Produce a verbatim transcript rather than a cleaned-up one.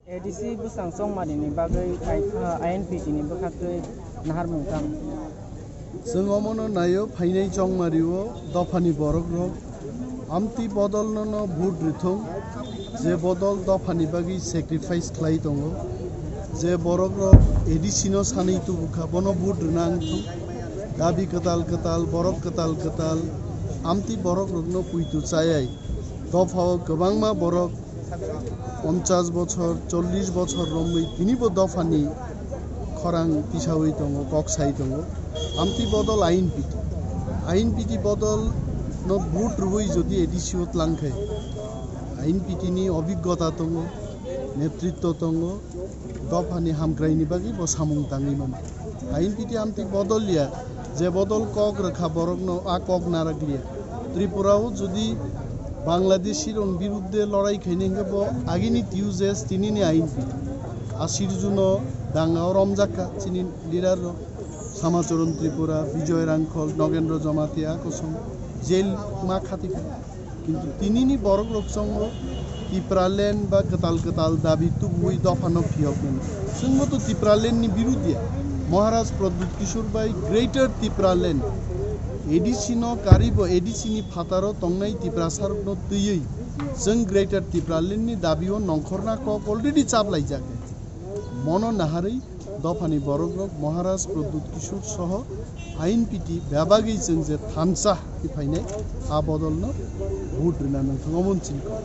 A D C bwsang chongmani ni bagwi kaisa I N P T ni bwkhaktwi naharmung tamo? Chwng omono naio, phainai chongmari o dophani borok rok amtwi bodol no no vote rwthung, je bodol dophani bagwi sacrifice khlai tongo, je borok rok A D C no sanwi tubukha bono vote rwna wngthung, dabi kwtal kwtal, borok kwtal kwtal, amtwi borok rok no puitu chayai. Dophao kwbangma borok ponchas bochor, chollish bochor romwi tinibo dophani khorang tisawi tongo, kok sai tongo. Amtwi bodol I N P T. I N P T bodol no vote rwui jodi A D C o tlang khe, I N P T ni obiggota tongo, netritto tongo, dophani hamkraini bagwi bo samung tangwi mano. I N P T amtwi bodol ya, je bodol kok rwkha borokno a kok narakliya. Tripura o jodi Bangladeshi rok birudde lorai khaini hwnkhe bo agini T U J S tinini I N P T. Asir juno danga o romjakha chini leader rok. Samacharan Tripura, Bijoy Rangkhol, Nogendra Jamatia kosom jail ma khatikha. Kintu tinini borok rok chongo Tipraland ba kwtal kwtal dabi tubui dophano phiyokmani. Chwngbo to Tipraland ni birudia. Maharaj Pradyut Kishore bai Greater Tipraland A D C no karibo A D C ni phataro tongnai Tiprasa rokno twiwi chwng Greater Tipraland ni dabi o nongkhorna kok already chaplaijak. Mono naharwi dophani borok rok Maharaj Pradyut Kishore soho I N P T bebagwi chwng je thansa phainai a bodol no vote rwna nangthung omo chini kok.